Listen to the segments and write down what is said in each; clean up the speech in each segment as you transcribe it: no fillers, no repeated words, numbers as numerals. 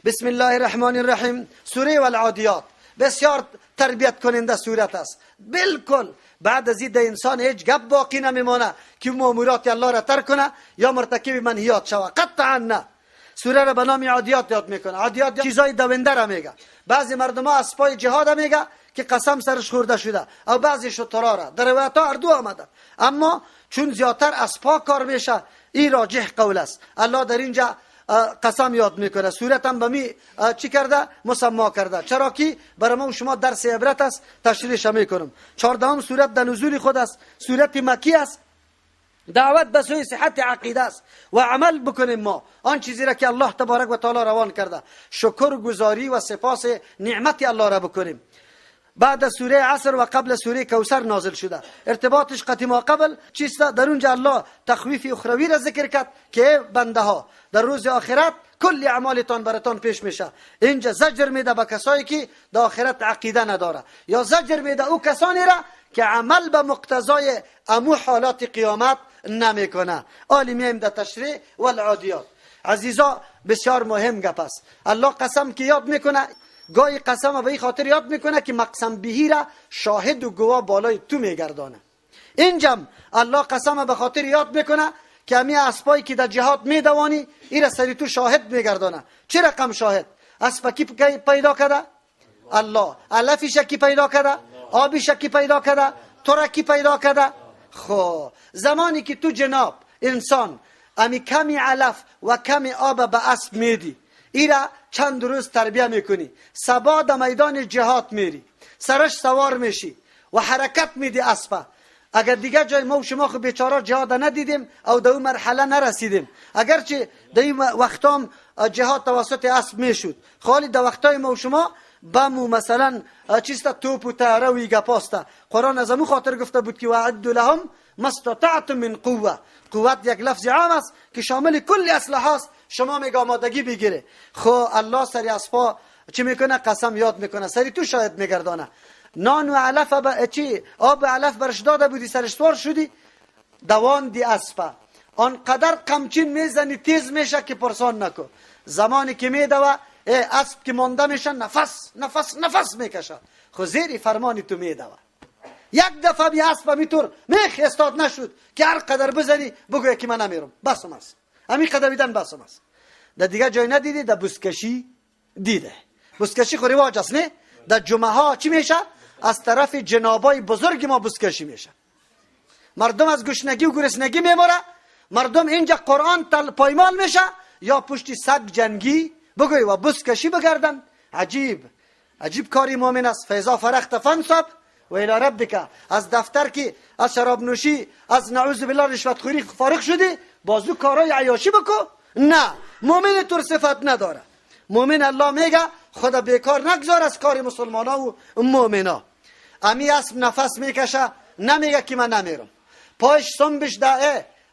بسم الله الرحمن الرحیم. سوره والعادیات بسیار تربیت کننده صورت است. بالکل بعد از این انسان هیچ گپ باقی نمیمانه که مامورات الله را ترک کنه یا مرتکب منهیات شوه، قطعا نه. سوره را به نام عادیات یاد میکنه. عادیات چیزای دونده را میگه. بعضی مردم ها اسپای جهاد میگه که قسم سرش خورده شده، او بعضی شترا را. در روایت ها هر دو آمده، اما چون زیادتر اسپا کار میشه این راجح قول است. الله در اینجا قسم یاد میکنه. صورت هم به می چی کرده؟ مسما کرده. چرا که برای ما و شما درس عبرت است، تشریحش میکنم. 14 سورت در نزول خود است، سورت مکی است، دعوت به سوی صحت عقیده است و عمل بکنیم ما آن چیزی را که الله تبارک و تعالی روان کرده، شکر گزاری و سپاس نعمت الله را بکنیم. بعد از سوره عصر و قبل سوره کوثر نازل شده. ارتباطش قطعی ما قبل چیست؟ در اونجا الله تخویف اخروی را ذکر کرد که بنده ها در روز آخرت کل اعمالتان براتان پیش میشه. اینجا زجر میده به کسایی که در آخرت عقیده نداره، یا زجر میده او کسانی را که عمل به مقتضای امو حالات قیامت نمیکنه. آلی میایم در تشریح والعادیات. عزیزا بسیار مهم گپ است. الله قسم که یاد میکنه، گاهی قسم به این خاطر یاد میکنه که مقسم بهی را شاهد و گواه بالای تو میگردانه. اینجام الله قسم به خاطر یاد میکنه که امی اسپایی که در جهاد میدوانی این را سری تو شاهد میگردانه. چه رقم شاهد؟ اسب کی پیدا کرده؟ الله. علفیش کی پیدا کرده؟ آبیش کی پیدا کرده؟ تو را کی پیدا کرده؟ خب زمانی که تو جناب انسان امی کمی علف و کمی آب به اسب میدی، ایرا چند روز تربیه میکنی، سبا در میدان جهاد میری، سرش سوار میشی و حرکت میدی اسبه. اگر دیگه جای ما و شما خب بیچاره جهاد ندیدیم او در اون مرحله نرسیدیم، اگرچه در این وقتام جهاد توسط اسب میشد، خالی در وقتای ما و شما بم و مثلا چیست توپ و طیاره و گپاسته. قرآن از امو خاطر گفته بود که وعد لهم ما استطعتم من قوه. قوت یک لفظ عام است که شامل کل اسلحه است. شما میگه آمادگی بگیره. خو الله سری اسپا چی میکنه؟ قسم یاد میکنه، سری تو شاید میگردانه. نان و علف چی آب علف برش داده بودی، سرش سوار شدی، دوان دی اسپا، آنقدر قمچین میزنی تیز میشه که پرسان نکو. زمانی که میدوه اسب که مانده میشه نفس نفس نفس میکشه، خو زیر فرمانی تو میدوه. یک دفعه بی اسب میتور میخ استاد نشد که هر قدر بزنی بگوی که من نمیرم، بسم است، همین قدر بیدن بسم است. در دیگه جای ندیدی، در بسکشی دیده. بسکشی خو رواج است نه؟ در جمعه ها چی میشه؟ از طرف جنابای بزرگ ما بسکشی میشه. مردم از گشنگی و گرسنگی میموره، مردم اینجا قرآن پایمال میشه یا پشت سگ جنگی بگوی و بسکشی بگردن. عجیب عجیب کاری مؤمن است. فیضا فرغت فانصب و الی ربک. از دفتر که از شراب نوشی، از نعوذ بالله رشوت خوری فارغ شدی، بازو کارای عیاشی بکو. نه، مؤمن تور صفت نداره. مؤمن الله میگه خدا بیکار نگذار از کار مسلمانا و مؤمنا. امی اسب نفس میکشه، نمیگه که من نمیرم. پایش سنبش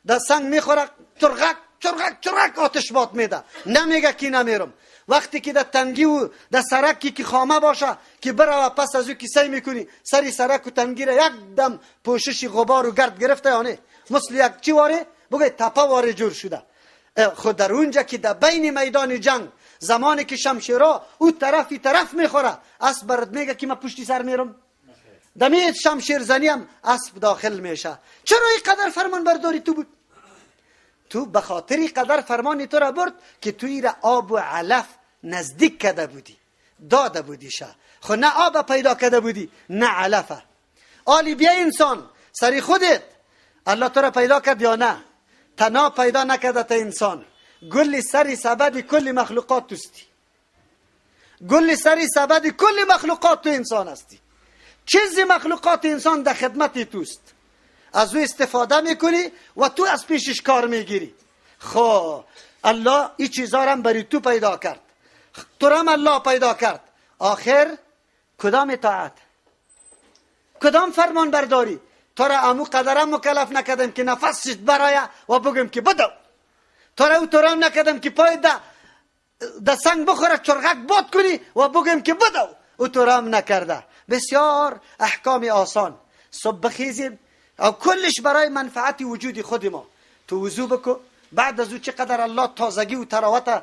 ده سنگ میخوره، چرغک چرغک چرغک آتش باد میده، نمیگه که نمیرم. وقتی که در تنگی و در سرکی که خامه باشه که بره و پس از او که سعی میکنی سری سرک و تنگی را یک دم پوشش غبار و گرد گرفته، یعنی مثل یک چی واره بگه تپه واره جور شده. خود در اونجا که در بین میدان جنگ زمانی که شمشیرا او طرفی طرف میخوره، اسب برات میگه که من پشتی سر میرم. دمی شمشیر زنی هم اسب داخل میشه. چرا اینقدر فرمان برداری تو بود؟ تو به خاطر قدر فرمانی تو را برد که توی را آب و علف نزدیک کرده بودی، داده بودی شه. خو نه آب پیدا کرده بودی نه علفه. آلی بیا انسان سری خودت الله تو را پیدا کرد یا نه؟ تنا پیدا نکرده تا انسان. گل سری سبد کل مخلوقات توستی، گل سری سبد کل مخلوقات تو انسان هستی. چیزی مخلوقات انسان در خدمت توست، از او استفاده میکنی و تو از پیشش کار میگیری. خب الله این چیزا را برای تو پیدا کرد، تو را الله پیدا کرد. آخر کدام اطاعت، کدام فرمان برداری؟ تو را امو قدرم مکلف نکردم که نفسش برای و بگم که بدو. تو را او تو را نکردم که پای ده سنگ بخوره چرغک باد کنی و بگم که بدو. او تو را هم نکرده. بسیار احکام آسان. صبح بخیزیم او کلش برای منفعت وجود خود ما. تو وضو بکو، بعد از او چقدر الله تازگی و تراوت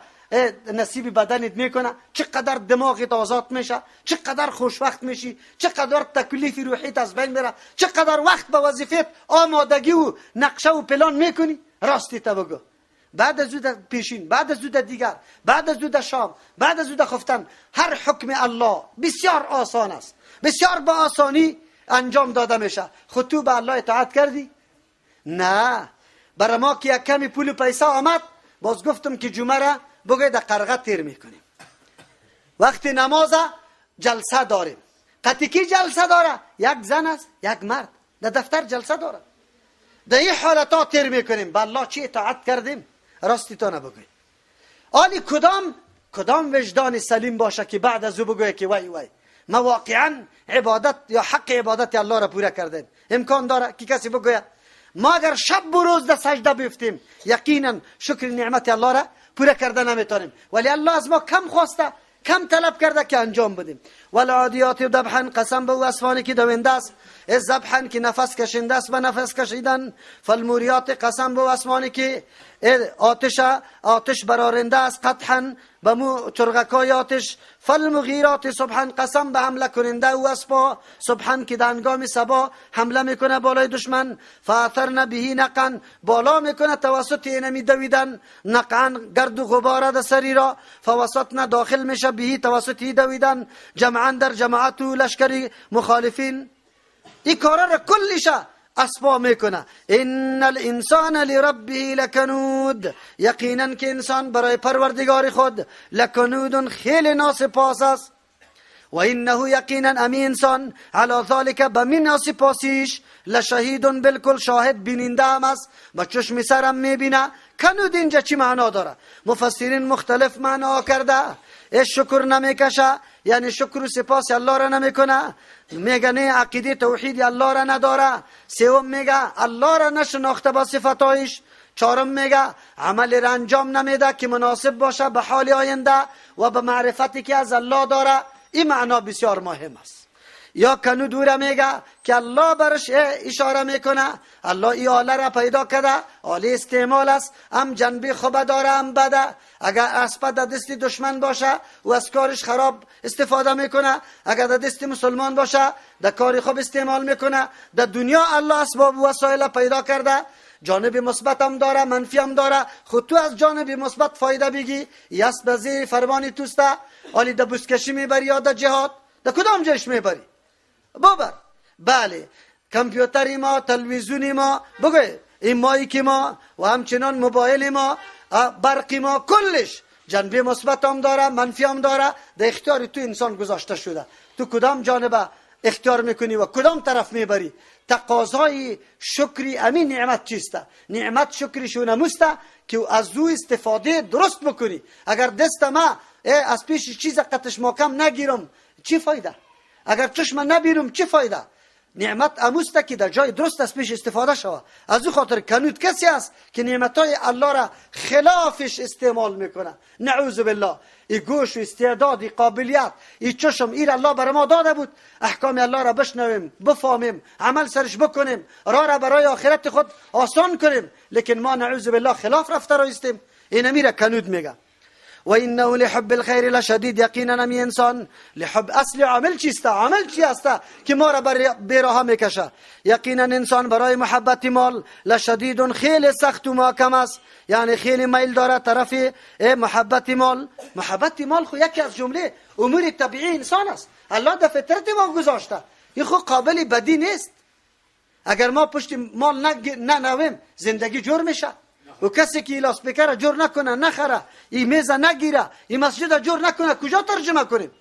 نصیب بدنت میکنه، چقدر دماغت آزاد میشه، چقدر خوشوقت میشی، چقدر تکلیف روحیت از بین میره، چقدر وقت به وظیفت آمادگی و نقشه و پلان میکنی. راستی تا بگو، بعد از او پیشین، بعد از او دیگر، بعد از او شام، بعد از او خفتن، هر حکم الله بسیار آسان است، بسیار با آسانی انجام داده میشه. خود تو به الله اطاعت کردی؟ نه. برای ما که یک کمی پول و پیسه آمد، باز گفتم که جمعه را بگه در قرغه تیر میکنیم، وقتی نماز جلسه داریم. قطعی کی جلسه داره؟ یک زن است یک مرد در دفتر جلسه داره. در این حالت ها تیر میکنیم. به الله چی اطاعت کردیم؟ راستی تا نبگوی. آلی کدام وجدان سلیم باشه که بعد از او بگوی که وای وای ما واقعا عبادت یا حق عبادت الله را پوره کردیم؟ امکان داره که کسی بگوید؟ ما اگر شب و روز در سجده بیفتیم یقینا شکر نعمت الله را پوره کرده نمیتونیم، ولی الله از ما کم خواسته، کم طلب کرده که انجام بدیم. والعادیات ذبحا، قسم به او اسفانی که دونده است، ذبحا که نفس کشنده است به نفس کشیدن. فالموریات، قسم به او اسمانی که آتش برارنده است، قطعا به مو چرغکای آتش. فالمغیرات صبحا، قسم به حمله کننده او اسپا، صبحا که در هنگام صبا حمله میکنه بالای دشمن. فاثرن به نقعا، بالا میکنه توسط اینمی دویدن، نقعا گرد و غبار در سری را. فوسطن، داخل میشه، به توسط دویدن، جمعا در جماعت و لشکری مخالفین. این کارا را کلشه اسبا میکنه. ان الانسان لربه لکنود، یقینا که انسان برای پروردگار خود لکنود، خیلی ناسپاس است. و انه یقینا امی انسان علی ذلک، به می ناسپاسیش، لشهید، بالکل شاهد بیننده هم است، با چشم سرم میبینه. کنود اینجا چی معنا داره؟ مفسرین مختلف معنا کرده. شکر نمیکشه، یعنی شکر و سپاس الله را نمیکنه، میگه نه عقیده توحید الله را نداره. سوم میگه الله را نشناخته با صفتایش. چهارم میگه عمل را انجام نمیده که مناسب باشه به حال آینده و به معرفتی که از الله داره. این معنا بسیار مهم است. یا کنود او را میگه که الله برش اشاره میکنه، الله ای آله را پیدا کرده، آله استعمال است، هم جنبه خوبه داره هم بده. اگر اسب در دست دشمن باشه و از کارش خراب استفاده میکنه، اگر در دست مسلمان باشه در کار خوب استعمال میکنه. در دنیا الله اسباب و وسایل پیدا کرده، جانب مثبت هم داره منفی هم داره. خود تو از جانب مثبت فایده بگی، یس به زیر فرمان توسته. آلی در بوسکشی میبری یا در جهاد، در کدام جیش میبری؟ ببر. بله، کامپیوتر ما، تلویزیون ما، بگو این مایک ما و همچنان موبایل ما، برق ما، کلش جنبه مثبت هم داره منفی هم داره. در اختیار تو انسان گذاشته شده، تو کدام جانب اختیار میکنی و کدام طرف میبری؟ تقاضای شکری امین نعمت چیسته؟ نعمت شکریشو نموسته که از او استفاده درست بکنی. اگر دست ما از پیش چیز قطش ماکم نگیرم چی فایده؟ اگر چشم نبینم چی فایده؟ نعمت اموسته که در جای درست از پیش استفاده شود. از او خاطر کنود کسی است که نعمتهای الله را خلافش استعمال میکنه. نعوذ بالله. ای گوش و استعداد، ای قابلیت، ای چشم، ای الله برای ما داده بود احکام الله را بشنویم، بفهمیم، عمل سرش بکنیم، راه را برای آخرت خود آسان کنیم، لیکن ما نعوذ بالله خلاف رفته را استیم. این میره کنود میگه. و انه لحب الخیر لشدید، یقینا امی انسان لحب، اصل عامل چیست؟ عامل چی است که ما را به راه میکشه؟ یقینا انسان برای محبت مال لشدید، خیلی سخت و محکم است، یعنی خیلی میل داره طرف محبت مال. محبت مال خو یکی از جمله امور طبیعی انسان است، الله در فطرت ما گذاشته، این خو قابل بدی نیست. اگر ما پشت مال ننویم زندگی جور میشه. و کسی که لاسپیکر جور نکنه، نخره، این میز نگیره، این مسجد جور نکنه، کجا ترجمه کنیم؟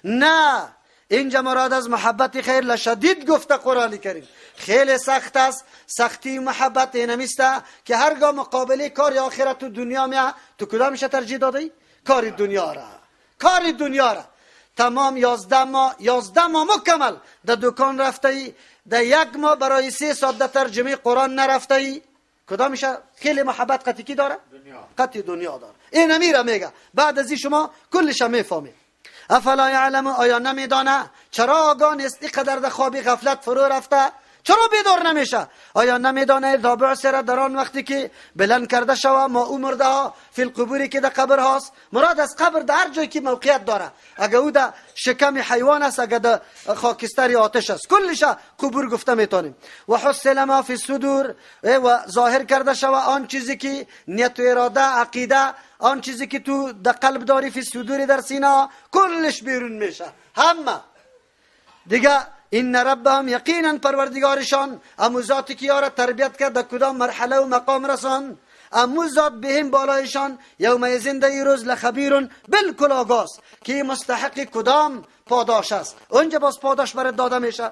نه، اینجا مراد از محبت خیر لشدید گفته قرآن کریم. خیلی سخت است. سختی محبت اینمیسته که هرگاه مقابله کار آخرت و دنیا میه، تو کدامش ترجیح داده ای؟ کار دنیا را. کار دنیا را. تمام 11 ماه، 11 ماه مکمل در دکان رفته ای، در یک ماه برای 3 ساعت در ترجمه قرآن نرفته ای. کدامش خیلی محبت قطعی کی داره؟ قطعی دنیا داره. این امیره میگه. بعد از این شما کلش میفهمید. افلا یعلم، آیا نمیدانه؟ چرا آگاه نیست؟ اینقدر در خواب غفلت فرو رفته، چرا بیدار نمیشه؟ آیا نمیدانه اذا بعثر در آن وقتی که بلند کرده شوه ما او مرده ها فی القبوری که در قبر هاست. مراد از قبر در هر جایی که موقعیت داره، اگه او در شکم حیوان است، اگه در خاکستر آتش است، کلش قبور گفته میتونیم. و حصل ما فی الصدور، و ظاهر کرده شوه آن چیزی که نیت و اراده، عقیده، آن چیزی که تو در قلب داری، فی الصدور در سینه، کلش بیرون میشه همه دیگه. ان ربهم یقینا پروردگارشان، امو ذاتی که یارا تربیت کرد در کدام مرحله و مقام رسان، امو ذات بهم بالایشان یومئذ در روز لخبیر بالکل آگاست که مستحق کدام پاداش است. اونجا باز پاداش برات داده میشه.